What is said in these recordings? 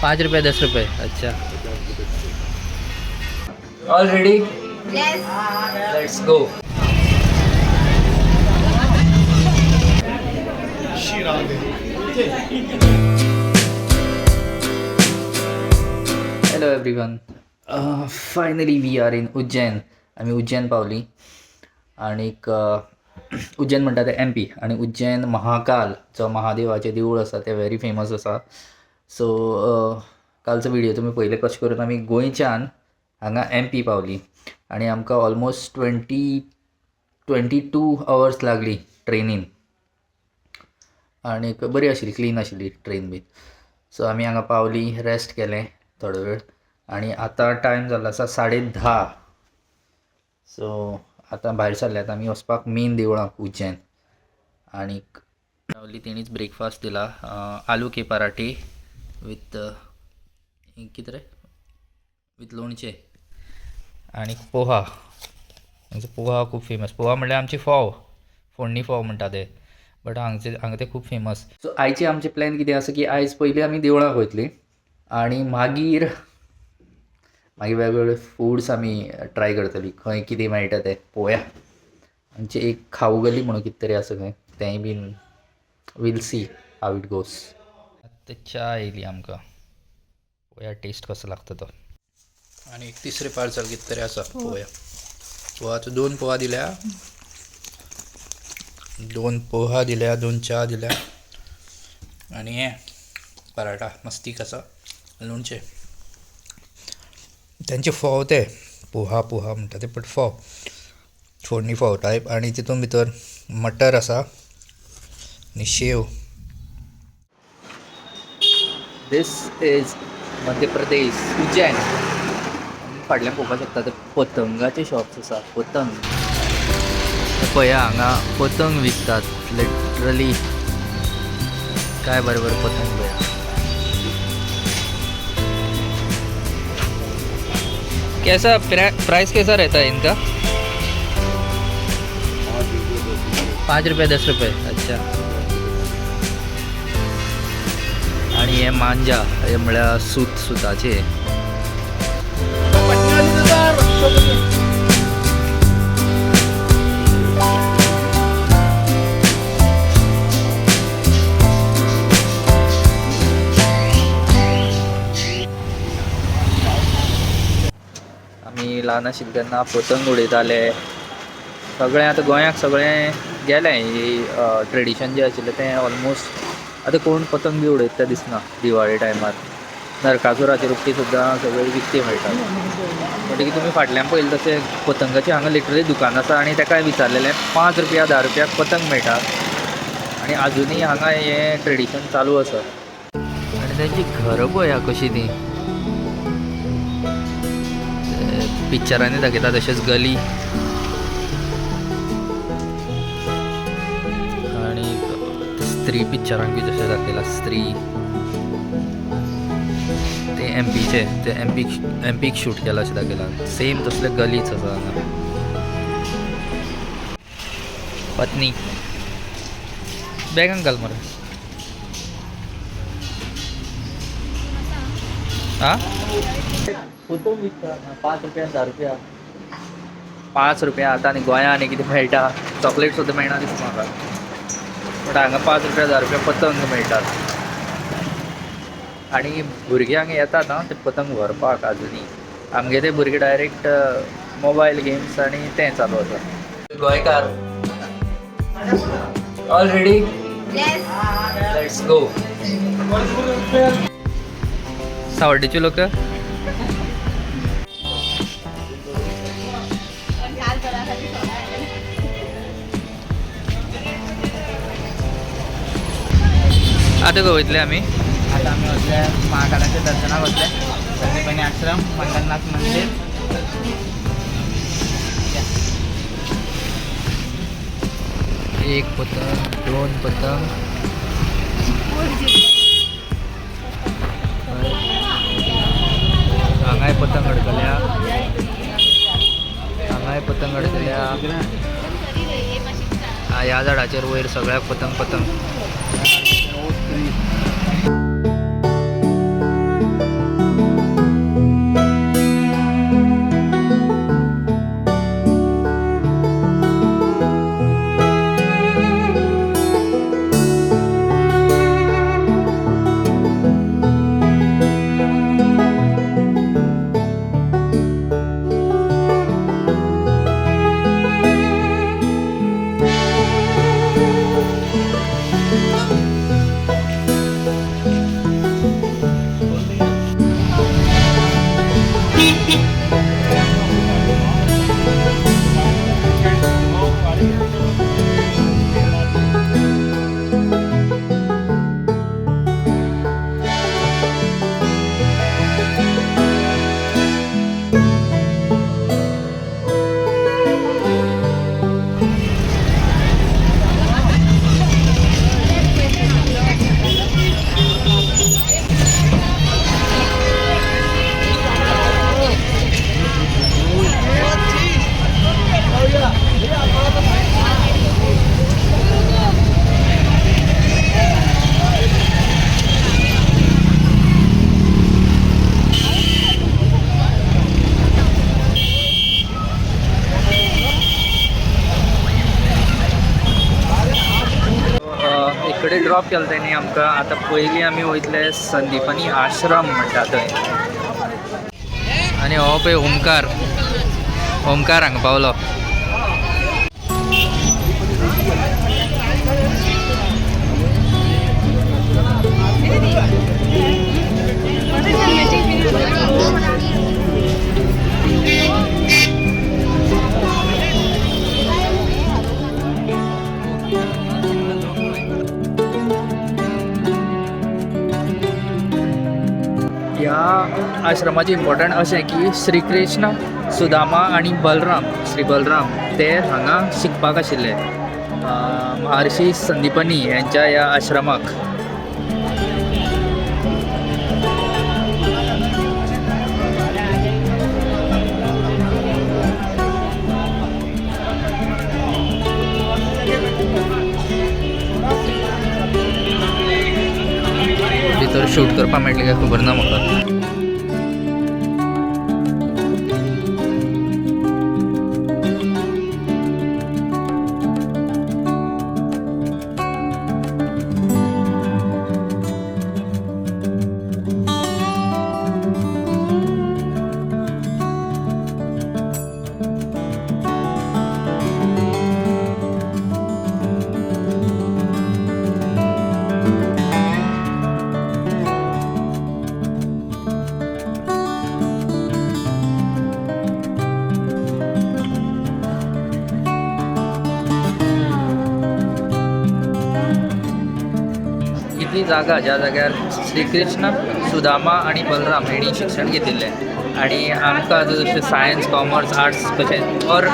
5 रुपये 10 रुपये. अच्छा, all ready? Let's go. Hello everyone, finally we are in Ujjain. आमी उज्जैन पावली आणीक उज्जैन म्हणटा तें एम पी आनी उज्जैन महाकाल जो महादेवाचें देवूळ आसा तें व्हेरी फेमस आसा. सो कालचो व्हिडियो तुमी पयले कशें करून आमी गोंयच्यान हांगा एम पी पावली आनी आमकां ऑलमोस्ट 22 अवर्स लागली ट्रेनीन आनीक बरी आशिल्ली, क्लीन आशिल्ली ट्रेन बीन. सो आमी हांगा पावली, रेस्ट केलें थोडो वेळ आनी आतां टायम जाल्लो आसा 10:30. सो आतां भायर सरल्यात आमी वचपाक मेन देवळाक उज्जैन. आनीक रावली तेणीच ब्रेकफास्ट दिला, आलू के पराठे विथ कितें रे, विथ लोणचें आनी पोहा. हांगचो पोहा खूब फेमस. पोहा म्हणल्यार आमची फोव, फोडणी फोव म्हणटा ते, बट हांगचे हांगा ते खूब फेमस. सो आयचे आमचे प्लॅन कितें आसा की आयज पयलीं आमी देवळाक वयतलीं आनी मागीर मागीर वेगवेगळे फुड्स आमी ट्राय करतली, खंय कितें मेळटा तें पळोवया. आमची एक खाऊ गली म्हणून कितें तरी आसा खंय, तेंय बीन we'll see how it goes. आतां च्या येयली आमकां, पळोवया टेस्ट कसो लागता तो. आनी एक तिसरें पार्सल कितें तरी आसा, पळोवया. पोहाचो 2 पोहा दिल्या, 2 पोहा दिल्या, 2 च्या दिल्या आनी हें पराठा मस्तीक आसा, लोणचें. तेंचे फोव ते पोहा पोहा म्हणटा ते, बट फोव फोडणी फोव टायप आनी तितून भितर मटर आसा आनी शेव. This is Madhya Pradesh Ujjain. फाटल्यान पळोवपाक शकता ते पतंगाचे शॉप्स आसा. पतंग पळया, हांगा पतंग विकतात लिटरली. काय बरें बरें पतंग पळया. कैसा प्राइस कैसा रहता है इनका? 5 रुपये 10 रुपये. अच्छा. आणि हे मांजा, हे म्हळ्यार सूत, सुताचे. आमी ल्हान आशिल्ले तेन्ना पतंग उडयताले सगळें. आतां गोंयाक सगळें गेलें, ही ट्रेडिशन जें आशिल्लें तें ऑलमोस्ट. आतां कोण पतंग बी उडयता तें दिसना. दिवाळे टायमार नरकासुराची रोपटी सुद्दां सगळी विकती मेळटा. म्हणटकीर तुमी फाटल्यान पळयलें तशें पतंगाचें हांगा लिटरली दुकान आसा आनी ताका विचारलेलें 5 रुपया 10 रुपयाक पतंग मेळटा आनी आजुनूय हांगा हें ट्रेडिशन चालू आसा. आनी तेंची घरां पळया कशीं तीं पिक्चरांनी दाखयता तशेंच गली. आनी स्त्री पिक्चरांक बी जशें दाखयलां स्त्री, ते एमपीचे, ते एमपीक शूट केलां अशें दाखयलां. सेम तसले गलीच आसा हांगा. पत्नी बॅगान घाल मरे. आं पतंग विकता 5 रुपया 10 रुपया, 5 रुपया. आतां आनी गोंया आनी कितें मेळटा, चॉकलेट सुद्दां मेळना दिसता म्हाका, बट हांगा 5 रुपया 10 रुपया पतंग मेळटात. आनी भुरग्यांक येतात आं ते पतंग व्हरपाक. आजुनूय आमगे ते भुरगे डायरेक्ट मोबायल गेम्स आनी तें चालू आसा. गोंयकार all ready? Let's go. सावड्डेचे लोक आतां खंय वयतले आमी? आतां आमी वतले महाकालाच्या दर्शनाक वतले, संदीपनी आश्रम, मंगलनाथ मंदिर. एक पतंग, 2 पतंग, हांगाय पतंग अडकल्या, हांगाय पतंग अडकल्या. ह्या झाडाचेर वयर सगळ्याक पतंग पतंग. स्टॉप केलो तेणी आमकां. आतां पयलीं आमी वयतले संदीपनी आश्रम म्हणटा थंय. आनी हो पळय ओमकार, ओमकार हांगा पावलो. ह्या आश्रमाचें इम्पॉर्टंट अशें की श्री कृष्ण, सुदामा आनी बलराम, श्री बलराम ते हांगा शिकपाक आशिल्ले महर्षी संदीपनी यांच्या ह्या आश्रमाक. भितर शूट करपाक मेळटलें काय खबर ना म्हाका. इतली जागा ज्या जाग्यार श्रीकृष्ण, सुदामा आनी बलराम हेणी शिक्षण घेतिल्लें आनी आमकां आतां जशें सायन्स, कॉमर्स, आर्ट्स कशें ऑर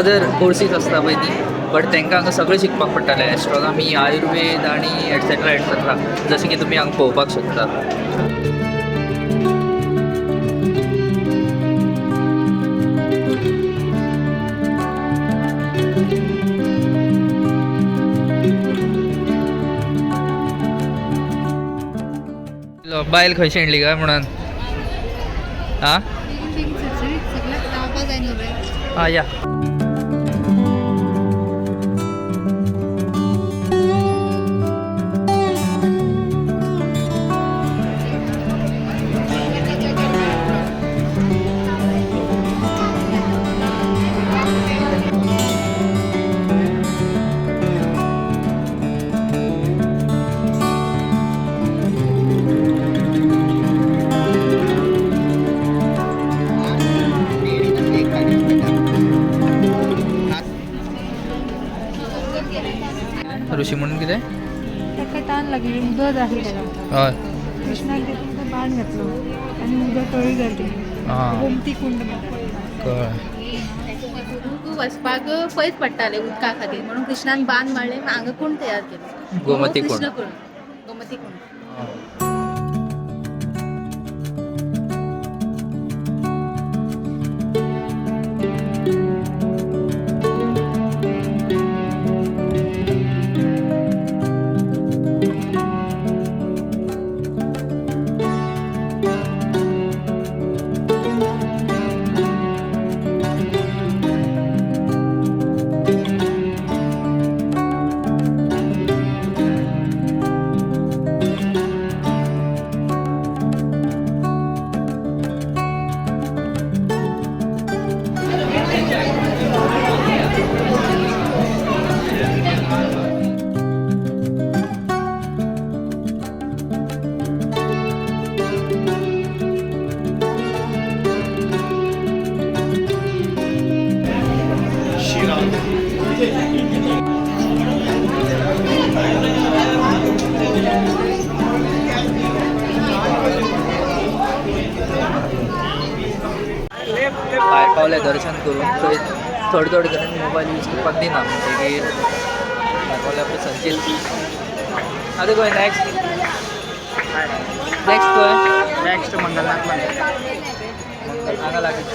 अदर कोर्सीस आसता पळय ती, बट तांकां हांगा सगळें शिकपाक पडटालें, एस्ट्रोनॉमी, आयुर्वेद आनी एटसेट्रा एटसेट्रा, जशें की तुमी हांगा पळोवपाक शकता. बायल खंय शेणली काय म्हणून आं आं या. ऋषी म्हणून कितें ताका तान लागली, उदक जाय आसलें ताका. हय. कृष्णान तितून बाण घातलो आनी उदक तळी जाली. आं गोमती कुंड म्हणटा. कळ्ळें. गुरूक वचपाक पयस पडटाले उदका खातीर म्हणून कृष्णान बांद मारले, हांगा कुंड तयार केलो, गोमती कुंड. कृष्ण कुंड, गोमती कुंड. भायर पावले दर्शन करून, थंय थोडे थोडे कडेन मोबायल यूज करपाक दिना, म्हणटकीर भायर पावले आपले संचीत. आतां खंय नॅक्स्ट? नॅक्स्ट खंय? नेक्स्ट मंगलनाथ मंदिर. हांगा लागीं.